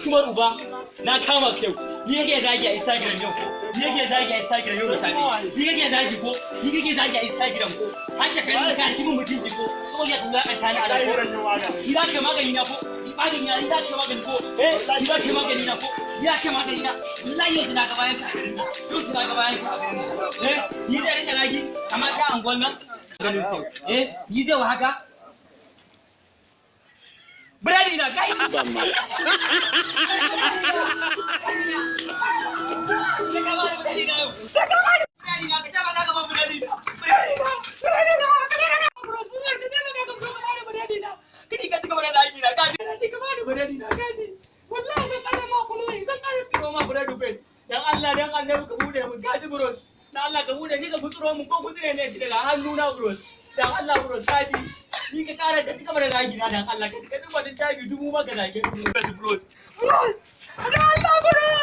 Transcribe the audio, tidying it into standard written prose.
Tumar uba, na kama kyau. Ni kake zagi a Instagram yau ko? Ni kake zagi a Instagram yau da safe? Ni kake zagi ko? Ni kake zagi a Instagram ko? Har ka kai ka ci min mutunci ko? Ko ya kula ka tani a ko? Ni za ka magani na ko? Ni magani na, ni za ka magani ko? Eh, ni za ka magani na ko? Ni za ka magani na. Wallahi yau na ga bayan ka a garin nan. Yau na ga bayan ka a garin nan. Eh, ni zai rinka zagi amma ta angon nan. Ganin sai. Eh, ni zai wa haka? Biredi na kai. Sai ka bani biredi na yau. Sai ka bani biredi na, ka taimaka ka ban biredi na. Biredi na, biredi na, ka taimaka ka bros, bros, ka taimaka ka zo ka bani biredi na. Kini ka cika mana zaki na, kaji. Ka bani biredi na, kaji. Wallahi zan kare ma kulwai, zan kare tsiro ma biredi face. Dan Allah, dan Annabi ka bude mun, kaji bros. Dan Allah ka bude ni ka gutsuro mun ko gutsire ne shi daga hannu na bros. Dan Allah bros, kaji. Ni ka kara ka cika mana zagi na, dan Allah ka cika duk wani tabi dubu maka zage. Bros, bros. Bros. Dan Allah bros.